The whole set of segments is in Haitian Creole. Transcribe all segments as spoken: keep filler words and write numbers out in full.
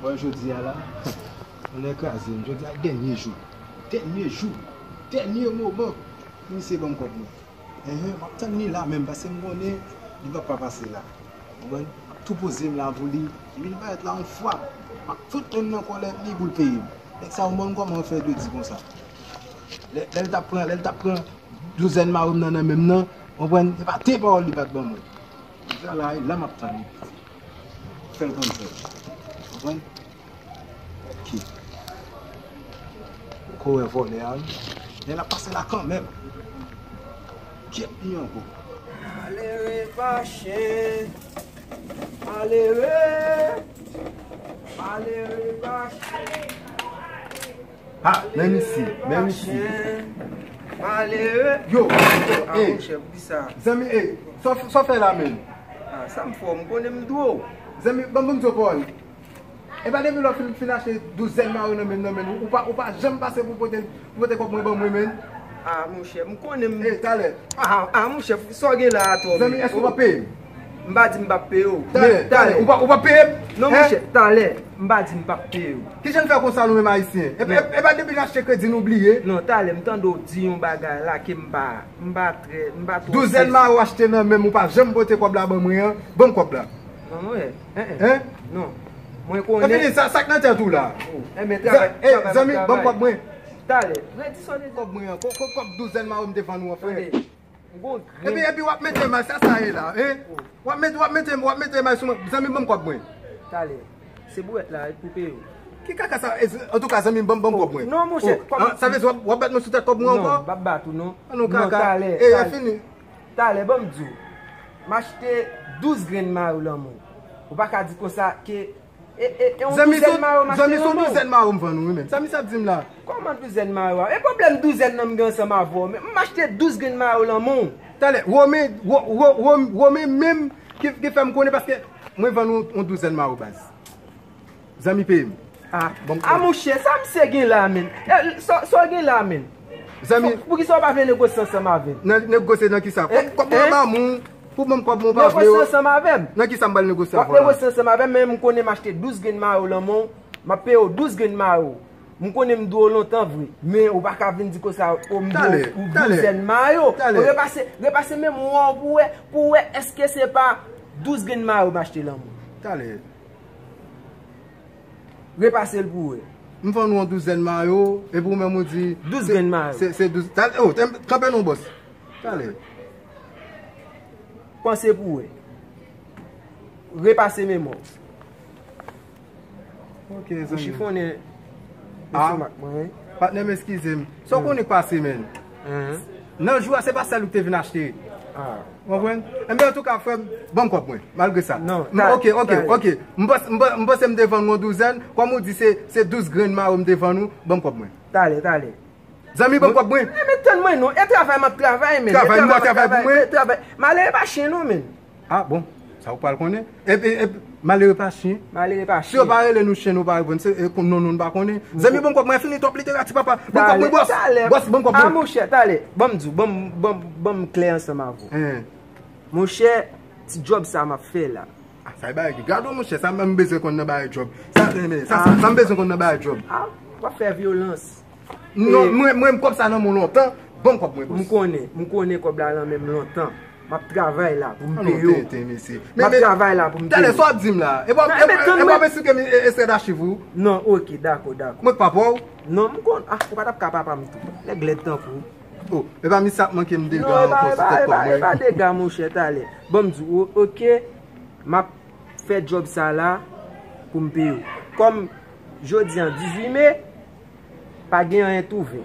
Wè jodi a la, mwen kraze m. Jodi a dènye jou. Dènye jou. Dènye moman. Misye ban m kòb mwen. Enhen, m ap tann li la menm, paske m konnen li p ap pa pase la. Ou konprann? M ap tou poze m la pou li. Epi li parèt la yon fwa. M ap fout moun nan kòlè li pou l peye m. Nèg sa yo, m konn kòman yo fè dwe di konsa. Lè, lè l t ap pran, lè l t ap pran douzèn mawon m nan nan men m nan, ou konprann? Se pa de pawòl li pa t ban mwen. Jodi a la, e la m ap tann li. Fè l konn fè l. Ou konprann? Ok. Ko wè vòlè a, wi. Men l ap pase la kanmenm. Kyèt li ankò. Malere pa chen. Malere. Malere pa chen. Ha, men misye, men misye. Malere. Yo, ah, eh, monchè, poukisa? Zanmi, eh, sa w fè la menm? Ah, sa m fè w, m konnen m dwe w. Zanmi, ban m di w pawòl. E pa depi lè w fin, fin achte douzèn mawon nan men, nan men, ou pa, ou pa janm pase pou pote, pou pote kòb mwen ban mwen, menn. Ah, monchè, m konnen m. Eh, talè. Ah, ah, monchè, sa w gen la atò, zanmi, èske w p ap peye m? M pa di m p ap peye w. Talè, talè, ou p ap, ou p ap peye m? Non, monchè, talè, m pa di m p ap peye w. Kijan n fè konsa nou menm Ayisyen? E, e, e pa depi n achte kredi nou bliye? Non, talè, m tande w di yon bagay la ke m pa, m pa trè, m pa twò sezi. Douzèn mawon achte nan men m, ou pa janm pote kòb la ban mwen an, ban m kòb la. Non, non, eh, eh, eh. Hein? Non. Mwen konnen. Epi sa, sa k nan tèt ou la? Oh, eh, men travay, eh, travay, zanmi, ban m kòb mwen. Talè, redi sonde kòb mwen an. Kò, kò, kòb douzèn mawon m te vann ou an, frè. Tande. M gon grenn. Epi, epi w ap mete may, sa sa ye la, hein? Oh. W ap mete, w ap mete, w ap mete may sou mwen. Zanmi, ban m kòb mwen. Talè. Se bouwèt la, pou peye w. Ki kaka sa? E, antouka, zanmi, ban m, ban m kòb mwen. Non, monchè, kòb. Ah, sa vle di w ap, w ap bat mwen sou tèt kòb mwen ankò? Non, m p ap bat ou, non. Ah, non, kaka. Talè, e, talè. Fini. Talè, ban m di w. M achte douz grenn mayo lan men w. Ou pa ka di konsa ke, e, e, e yon douzèn mayo m achte lan men w. Zanmi, se yon douzèn mayo m vann ou, wi, menn. Sa misye ap di m la? Kòman douzèn mayo a? E pwoblèm douzèn nan m gen ansanm avè w? Men m achte douz grenn mayo lan men w. Talè, Romen, Ro-, Ro-, Ro-, Romen menm ki, ki fè m konnen paske mwen vann ou yon douzèn mayo baz. Zanmi peye m. Ah, bon, ah, monchè, sa misye gen la, menn? Eh, sa, sa w gen la, menn? Zanmi. Pou, poukisa w pa vle negosye ansanm avè m? Nan, negosye nan kisa? Kòb, kòb mwen ban ou, pou ban m kòb mwen ou pa vle yo. Negosye ansanm avè m? Nan kisa m pral negosye avè w la? W ap negosye ansanm avè m, men m konnen m achte douz grenn mayo lan men w, m ap peye w douz grenn mayo. M konnen m dwe w lontan vre, men ou pa ka vin di konsa, o, m dwe w pou douzèn mayo. Talè. Repase, repase memwa w pou wè, pou wè èske se pa douz grenn mayo m achte lan men w. Talè. Repase l pou wè. M vann ou yon douzèn mayo, epi ou menm ou di douz grenn mayo. Se, se douz. Talè, oh, kanpe non, bòs. Talè. Panse pou wè. Repase memwa w. Ok, zanmi. Ou chifonnen estomak mwen, wi. Patnè m, eskize m. Sa w konnen k pase, menn? Nan jou a, se pa sèl ou k te vin achte. Ah. Ou konprann? Enben, antouka, frè m, ban m kòb mwen, malgre sa. Non, ok, ok, ok. M panse, m panse m te vann ou yon douzèn. Kòm ou di se, se douz grenn mayo m te vann ou, ban m kòb mwen. Talè, talè. Zanmi, ban m kòb mwen. Eh, men tann mwen non. E travay m ap travay, menn. Travay, m ap travay pou mwen. Travay. Malere pa chen non, menn. Ah, bon. Sa ou pral konnen. E, e, e, malere pa chen. Malere pa chen. Si yo pa rele nou chen, nou pa reponn. Se, e, non, nou, nou pa konnen. Zanmi, ban m kòb mwen, fini twòp literati, papa. Ban m kòb mwen, bòs. Bòs, ban m kòb mwen. Ah, monchè, talè. Ban m di w, ban m, ban m, ban m klè ansanm avè w. Monchè, ti djòb sa m ap fè la. Ah, sa e bagay ki gado, monchè. Sa m bezwen konn nan bagay djòb. Sa, sa, sa, sa m bezwen konn nan bagay djòb. Ah, w ap fè vyolans. Non, mwen, mwen, kòb sa nan men w lontan. Ban m kòb mwen, bòs. M konnen, m konnen kòb la nan men m lontan. M ap travay la pou m peye w. M ap travay la pou m peye w. Talè, sa w ap di m la? E pa, e pa, e pa w esplike m estrè dachiv ou? Non, ok, dakò, dakò. Mwen k papa w? Non, m konn, ah, ou pa t ap ka papa m tou. Nèg lèd tankou w. Oh, e pa misye ap manke m dega ankò sou tèt kòb mwen. Non, e pa, e pa dega, monchè, talè. Ban m di w, ok, m ap fè djòb sa la pou m peye w. Kòm jodi a dizuit me, pa gen anyen t ouvè.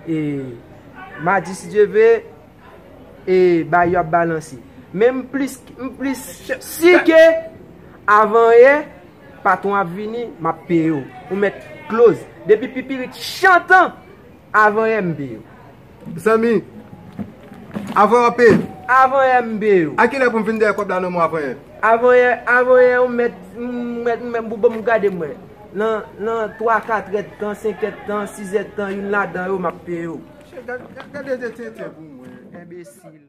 E madi, si Dye vle, e bagay yo ap balanse. Men m plis, m plis si ke avanyè patwon ap vini, m ap peye w. Ou mèt close. Depi pipirit chantan, avanyè m peye w. Zanmi, avanyè w ap peye m? Avanyè m peye w. A kilè pou m vin dèyè kòb la nan men w avanyè? Avanyè, avanyè ou mèt, m mèt, m mèt, pou ban m gade mwen. Nan, nan twa, katrè tan, senkè tan, sizè tan, youn ladan yo, m ap peye w. Gade, gade, gade tenten pou mwen. Enbesil.